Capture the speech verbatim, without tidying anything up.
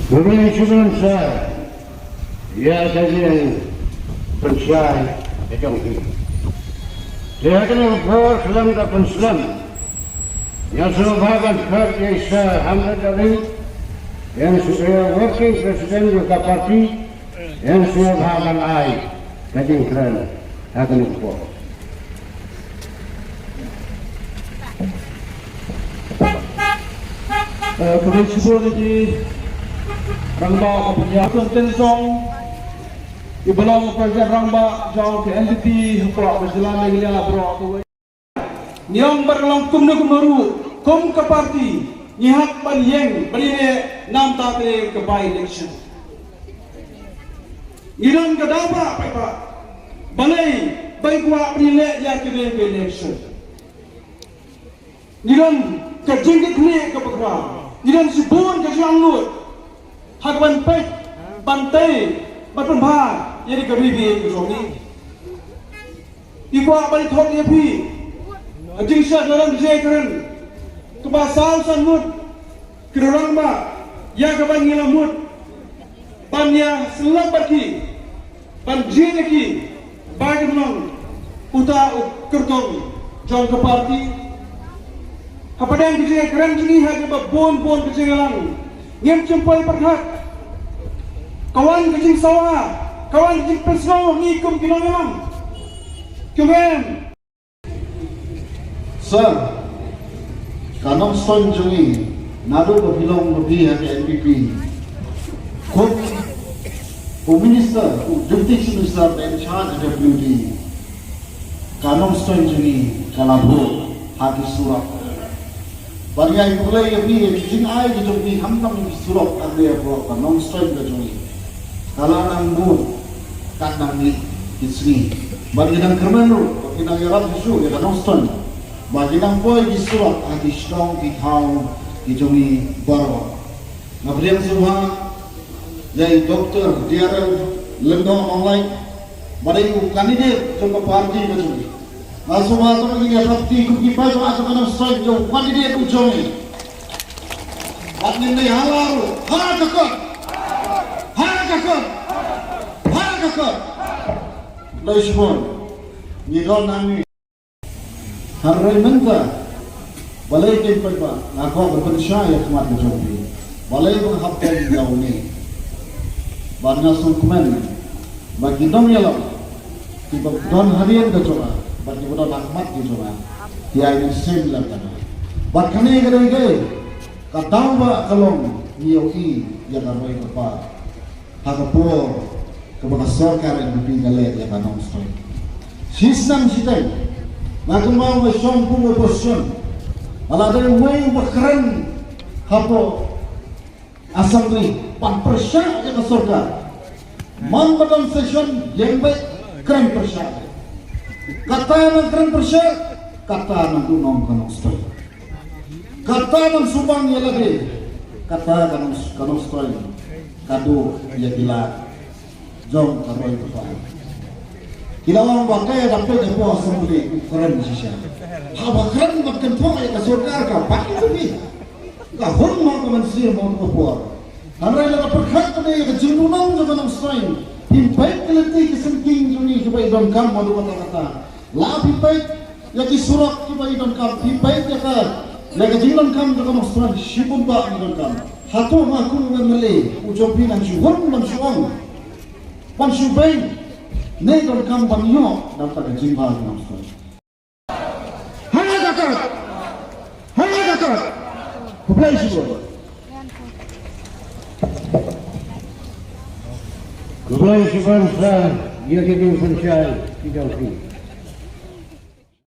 Khublei shibun sir ïa ka jingpynshai ka jong phi. Te ha kane ka por khlem da pynslem, nga sngewbha ban khot ïa i Sir Hamlet Dohling, ïa i Working President jong ka party, ïa i sngewbha ban ai ka jingkren ha kane ka por. Eh, khublei shibun ïa i rangbah ka Pynïaid Tun Tynsong, i ba long u president rangbah jong ka N P P hapoh ka jylla Meghalaya baroh kawei. Ngi ong ba long kumno kumno ruh, kum ka party ngi hap ban ïeng ban ïaleh namar kane ka by election. Ngi don ka daw ba paidbah, balei ba ngi kwah ban ïaleh ïa kane ka election. Ngi don ka jingkitkhlieh kaba khraw, ngi don shibun ka jingangnud ha kaban peit, ban tei, ban pynbha ïa ka ri baieit ka jong ngi. Ngi kwah ban ïathuh ïa phi, ha jingshah jingkren, kaba saw san ngut ki rangbah ïa kaba ngi la mut ban ïa sngewlem bad ki, ban jied ïa ki ba kin long uta u kyrtong jong ka party. Hapdeng ka jingkren jong ngi ha kaba bun bun ka jingïalang, ngim shym poi pyrkhat. Ka wan ka jingsawa, ka wan ka jingpynsngew ngi kum ki nongïalam. Kumne. Sir, ka Nongstoiñ jong ngi, naduh ba phi long ba phi ha ka N P P, kum u minister, u deputy chief minister ba in charge W D, ka Nongstoiñ jong ngi ka la buh ha ki surok. Bad ngi ai khublei ïa phi ïa ki jingai ki jong phi, khamtam ki surok, hynrei hapoh ka Nongstoiñ ka jong ngi, ka la nang mut katba ngi ki sngi. Bad ngi dang kyrmen ruh ba kin nang ïarap shuh ïa ka Nongstoiñ, ba kin nang poi ki surok ha ki shnong ki thaw ki jong ngi baroh. Nga pdiang sngewbha ïa i Doctor D R L Lyngdoh Nonglait, ba dei u candidate jong ka party ka jong ngi. Nga sngewbha tang ba ngin ïa thap kti kum ki paidbah jong ka Nongstoiñ ïa u candidate u jong ngi. Bad ngin ïa hala ruh, ha ka kot, ha ka kot, ha ka kot. Khublei shibun. Ngi don hangne. Hynrei mynta, balei, ki paidbah, nga kwah ban pynshai ïa khmat ka jong phi. Balei ba nga hap ban ïa une? Bad nga sngewkmen ba ki nongïalam kiba don hadien ka jong nga bad kiba don ha khmat ka jong nga, ki ai mynsiem lem ïa nga. Bad kane ka dei ka, ka daw ba ka long, ngi ïohi ïa ka roi ka par ha ka por kaba ka sorkar N P P ka leh ïa ka Nongstoiñ. Shisnem shiteng, nga kynmaw nga shong kum u opposition, nga la dei uwei uba kren hapoh Assembly ban pyrshah ïa ka sorkar. Man ba don session, ïeng beit, kren pyrshah. Kata nang kren pyrshah, kata nang duh nong ka Nongstoiñ. Kata nang sumbang ïa lade, kata ka Nong, ka Nongstoiñ ka duh ïa ki lad jong ka roi ka par. Ki la ong ba ka ïa dap peit hapoh Assembly u kren shisha. Haba kren ban kynthoh ïa ka sorkar ka batai phi. Ka hun mo ka mynsiem mo ka por. Hynrei lada pyrkhat pat ïa ka jingduhnong jong ka Nongstoiñ, phim peit ki lynti ki syngkien jong ngi kiba i donkam haduh katta katta. La phi peit ïa ki surok kiba i donkam, phi peit ïa ka, ïa ka jingdonkam jong ka Nongstoiñ, shibun ba i donkam. Hato nga kum u M L A u jong phi nang shu hun ban shu ong, ban shu beiñ ne donkam ban ïoh na ka bynta ka jingbha jong ka Nongstoiñ? Ha ka kot! Ha ka kot! Khublei shibun. Khublei shibun sir ïa ka jingpynshai ka jong phi.